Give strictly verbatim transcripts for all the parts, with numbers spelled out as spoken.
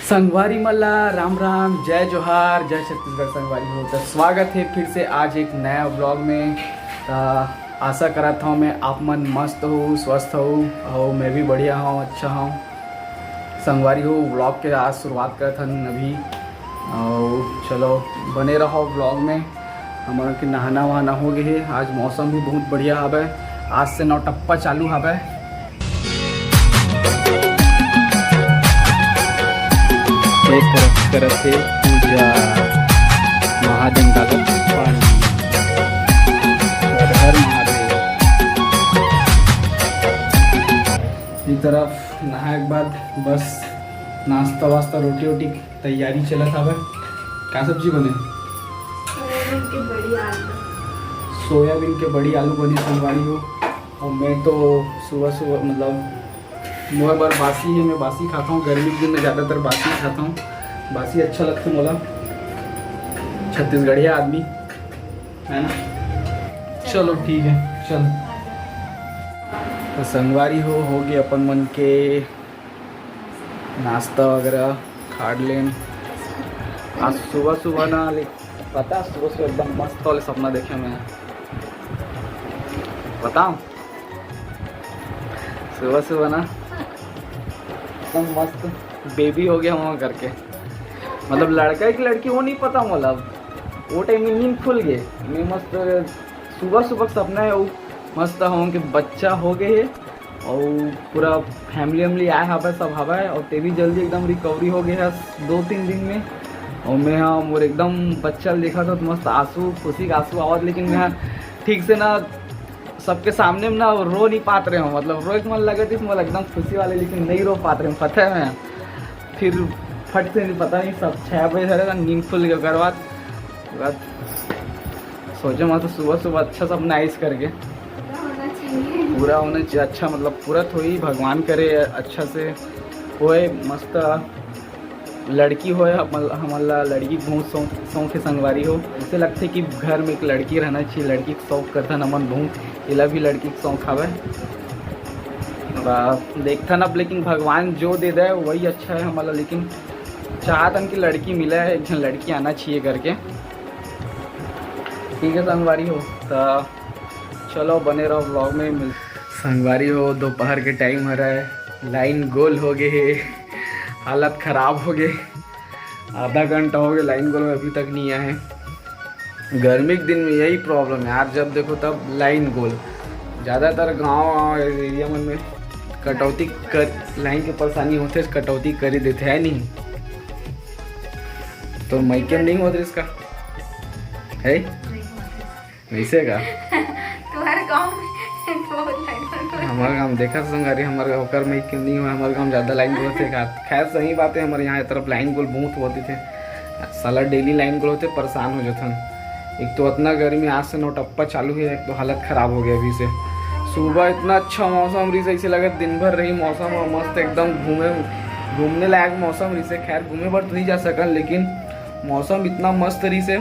संगवारी मन ला राम राम, जय जोहार, जय छत्तीसगढ़ संगवारी हो। तो स्वागत है फिर से आज एक नया व्लॉग में। तो आशा करत हूँ मैं आप मन मस्त हो, स्वस्थ हो, और मैं भी बढ़िया हूँ, अच्छा हूँ। संगवारी हो, व्लॉग के आज शुरुआत करत हन अभी, और चलो बने रहो व्लॉग में। हमर के नहाना वहाना हो गए है। आज मौसम भी बहुत बढ़िया हवे, आज से नौटप्पा चालू हवे। एक तरफ करत हे पूजा, महादेव डालत पानी, हर हर महादेव। एक तरफ नहाए के बाद बस नाश्ता वास्ता, रोटी वोटी तैयारी चलत हवे। का सब्जी बने? सोयाबीन के बड़ी आलू। सोयाबीन के बड़ी आलू बने संगवारी हो। और मैं तो सुबह सुबह, मतलब, मोर बर बासी है, मैं बासी खाता हूँ। गर्मी के दिन में ज़्यादातर बासी खाता हूँ, बासी अच्छा लगता है मोला। छत्तीसगढ़िया आदमी है ना। चलो ठीक है, चल। तो संगवारी हो, हो गए अपन मन के नाश्ता वगैरह खा लेन। आज सुबह सुबह ना, ले, पता, सुबह सुबह एकदम मस्त वाले सपना देखे मैं। बताओ, सुबह सुबह ना एकदम मस्त बेबी हो गया हूँ करके, मतलब लड़का है कि लड़की वो नहीं पता मोला। अब वो टाइम में नींद खुल गए, मैं मस्त सुबह सुबह सपना है वो मस्त हूँ कि बच्चा हो गए है और पूरा फैमिली वैमिली आए हवे, सब हवे और ते भी जल्दी एकदम रिकवरी हो गए है दो तीन दिन में। और मैं हाँ मोर एकदम बच्चा देखा था तो मस्त आंसू, खुशी का आंसू आवत, लेकिन मैं हाँ ठीक से ना सबके सामने में ना रो नहीं पात रहे हूँ, मतलब रोए के मन लगे थे मोला एकदम खुशी वाले, लेकिन नहीं रो पात रहे हूँ, पता है मैं। फिर फट से नहीं, पता नहीं, सब छः बजे धरे था, नींद खुल गया। ओकर बाद, ओकर बाद सोचे मैं तो सुबह सुबह अच्छा सपना आइस करके। पूरा होना चाहिए। पूरा होना चाहिए, अच्छा, मतलब पूरा थोड़ी भगवान करे अच्छा से होए, मस्त लड़की होए। हमल-, हमन ला लड़की के बहुत शौक, शौक है संगवारी हो। ऐसे लगते कि घर में एक लड़की रहना चाहिए, लड़की के शौक करथन हमन बहुत, एला भी लड़की के शौक हवे। बा-, देखथन अब, लेकिन भगवान जो दे दे वही अच्छा है हमन ला, लेकिन चाहतन कि लड़की मिले, एक झन लड़की आना चाहिए करके। ठीक है संगवारी हो, तो चलो बने रहो व्लॉग में। मिल संगवारी हो, दोपहर के टाइम हो रहा है, लाइन गोल हो गए है, हालत खराब हो गए, आधा घंटा हो गया लाइन गोल में, अभी तक नहीं आए हैं। गर्मी के दिन में यही प्रॉब्लम है यार, जब देखो तब लाइन गोल। ज़्यादातर गांव और एरिया मन में कटौती कर, लाइन के परेशानी होते, कटौती कर ही देते हैं नहीं। तो मायके में नहीं होत रिहिस का? है? नहीं होत रिहिस। वैसे का? तुम्हारे गांव में तो होत है, तो हमारे गांव देखा संगवारी, हमारे ओकर मायके नहीं हुआ, हमारे गांव ज़्यादा लाइन गोल होते का। खैर, सही बात है, हमारे यहाँ तरफ लाइन गोल बहुत होते थे। साला डेली लाइन गोल होते, परेशान हो जाथन। एक तो इतना गर्मी, आज से नौटप्पा चालू है, एक तो हालत खराब हो गया अभी से। सुबह इतना अच्छा मौसम रही, ऐसे लगे दिन भर रही मौसम और मस्त एकदम घूमे, घूमने लायक मौसम रही से। खैर, घूमे बर तो नहीं जा सकन, लेकिन मौसम इतना मस्त रही से,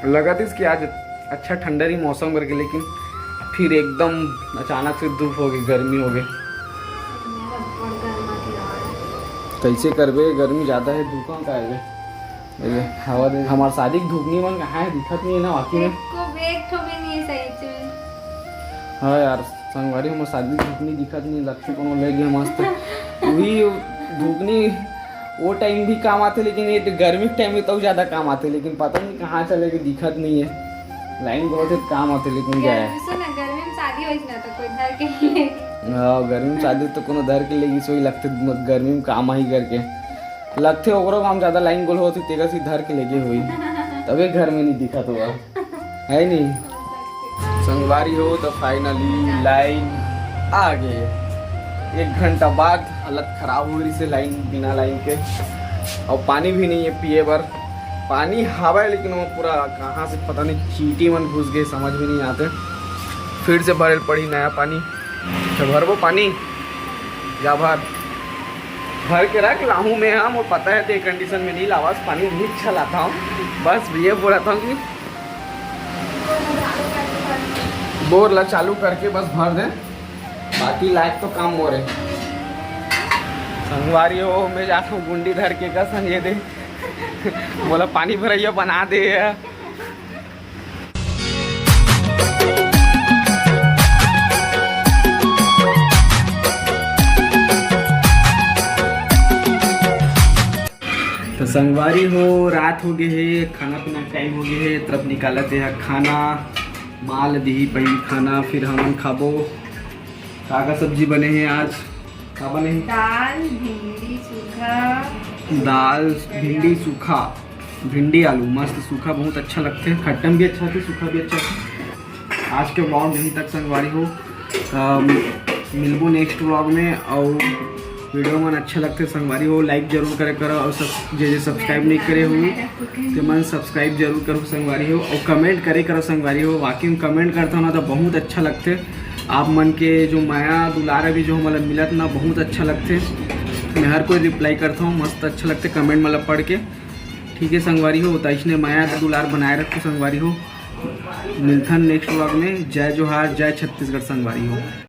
लगत इस कि आज अच्छा ठंडा रही मौसम करके, लेकिन फिर एकदम अचानक से धूप हो गई, गर्मी हो गई। कैसे करबे, गर्मी ज़्यादा है, धूप का है। ये हवा दे, हमार शादी के धुकनी मन कहाँ है, दिखत नहीं है ना वाकई में। एको एक ठो भी नहीं है सही से। हाँ यार, संगवारी, हमार शादी के धुकनी दिखत नहीं, लगथे कोनो ले गया मस्त। वही धुकनी वो टाइम भी काम आते, लेकिन ये गर्मी के टाइम में तो ज़्यादा काम आते, लेकिन पता नहीं कहाँ चले गए, दिखत नहीं है। लाइन बहुत काम आते, लेकिन क्या है? गर्मी से ना, गर्मी में शादी होइस ना तो कोई धर के ले। हाँ, गर्मी में शादी तो कोनो धर के लेगी, सोई लगते गर्मी में काम आई करके। लगथे ओकरो काम ज़्यादा लाइन गोल होत हे, तेकर से धर के लेगे होही, तभे घर में नहीं दिखत होगा, है नहीं? संगवारी हो तो finally लाइन आ गए। एक घंटा बाद हालत खराब हो रही से लाइन, बिना लाइन के, और पानी भी नहीं है पिए बर। पानी हवा है, लेकिन वो पूरा कहाँ से पता नहीं चींटी मन घुस गए, समझ में नहीं आते। फिर से भरे पड़ी नया पानी। तो भरबो पानी, जा भर, भर के रख लाहूँ मैं। हाँ, मोर पता है ते कंडीशन में नहीं लावास, पानी नहीं अच्छा लाता हूँ। बस ये बोला था कि बोर ला चालू करके बस भर दे, बाकी लायक तो काम मोर है। संगवारी हो, मैं जाथों गुंडी धर के, का संगे दे मोला पानी भरइया बना दे। तो संगवारी हो, रात हो गए हे, खाना पीना टाइम हो गए हे, तरफ निकालत हे खाना, माँ ल दिही पहली खाना, फिर हमन खाबो। का का सब्जी बने हे आज? का बने हे? दाल, भिंडी सूखा। दाल, भिंडी सूखा, भिंडी आलू मस्त सूखा, बहुत अच्छा लगथे। खट्टम भी अच्छा थे, सूखा भी अच्छा थे। आज के vlog यहीं तक संगवारी हो। अम, मिलबो नेक्स्ट vlog में। और वीडियो मन अच्छा लगथे संगवारी हो, लाइक जरूर करे करो, और सब जे जे सब्सक्राइब नहीं करे हुए ते मन सब्सक्राइब जरूर करो संगवारी हो, और कमेंट करे करो संगवारी हो। वाकई में कमेंट करता हो ना तो बहुत अच्छा लगथे। आप मन के जो माया दुलार अभी जो हमला मिलत ना, बहुत अच्छा लगथे। मैं हर कोई रिप्लाई करता हूँ, मस्त अच्छा लगथे कमेंट मतलब पढ़ के। ठीक है संगवारी हो, तो इसने माया दुलार बनाए रखो संगवारी हो। मिलथन नेक्स्ट vlog में। जय जोहार, जय छत्तीसगढ़ संगवारी हो।